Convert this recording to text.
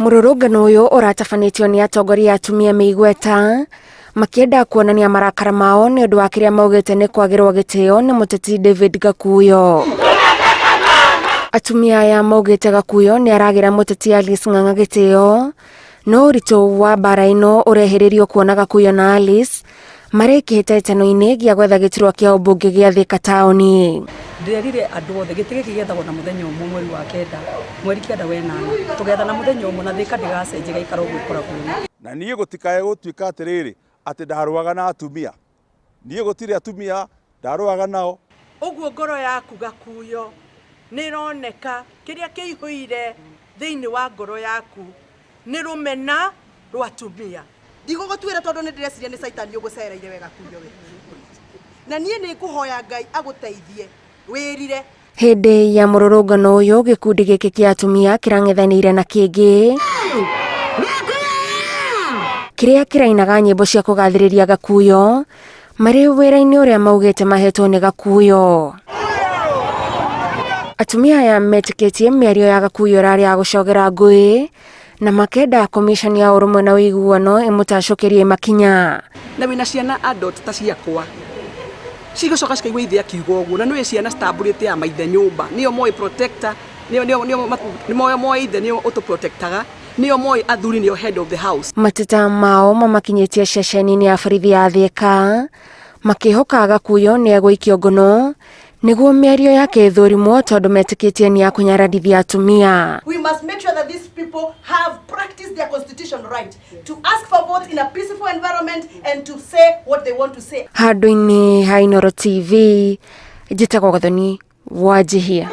Mũrũrũngano ũyũ ũratabanĩtio nĩ atongoria a atumia me igweta makĩenda kuonania marakara mao nĩ ũndũ wa kĩrĩa maugĩte nĩ kwagĩrwo gĩtĩo nĩ mũteti David Gakuyo. Atumia aya maugĩte Gakuyo nĩ aragĩra mũteti Alice Ng'ang'a gĩtĩo no ũritũ wa mbara ĩno ũrehĩrĩrio kuona Gakuyo na Alice marĩ kĩhĩtahĩtano-inĩ gĩa gwetha gĩturwa kĩa ũmbunge gĩa Thika taũni. Ndĩrerire andũ othe gĩtĩ gĩkĩ gĩethagwo na mũthenya ũmwe mweri wa kenda, mweri kenda wenana. Tũgetha na mũthenya ũmwe na Thika ndĩgacenjia ĩgaikara ũguo ĩkoragwo ĩrĩ. Na niĩ gũtikae gũtuĩka atĩrĩrĩ, atĩ ndarũaga na atumia. Niĩ gũtirĩ atumia ndarũaga nao. Ũguo ngoro yaku Gakuyo nĩĩroneka, kĩrĩa kĩihũire thĩinĩ wa ngoro yaku nĩ rũmena rwa atumia. Ndigũgũtuĩra tondũ nĩ ndĩreciria nĩ caitani ũgũcereire we Gakuyo we. Na niĩ nĩ ngũhoya Ngai agũteithie wĩrire. Hĩndĩ ya mũrũrũngano ũyũ gĩkundi gĩkĩ kĩa atumia kĩrang'ethanĩire na kĩngĩ kĩrĩa kĩrainaga nyĩmbo cia kũgathĩrĩria Gakuyo marĩ wĩra-inĩ ũrĩa maugĩte mahetwo nĩ Gakuyo. Atumia aya metĩkĩtie mĩario ya Gakuyo ĩrarĩ ya gũcogera ngũĩ na makenda komiconi ya ũrũmwe na ũiguano ĩmũtacũkĩrie makinya. Na wĩna ciana adult ta ciakwa cigũcoka cikaigua ithe akiuga ũguo na nĩũĩ ciana citambũrĩte ya maithe nyũmba nĩo moĩ protector nĩo nĩo nĩo nĩo moĩ ithe nĩo ũtũprotectaga nĩo moĩ athuri nĩo head of the house. Mateta mao mamakinyĩtie ceceni-inĩ ya borithi ya Thika makĩhoka Gakuyo nĩ egũikio ngono nĩguo mĩario yake ĩthũrimwo tondũ metĩkĩtie nĩ ya kũnyararithia atumia. We must make sure that these people have practiced their constitutional right to ask for votes in a peaceful environment and to say what they want to say. Handũ-inĩ ha Inooro TV, njĩtagwo Gathoni Wanjihia.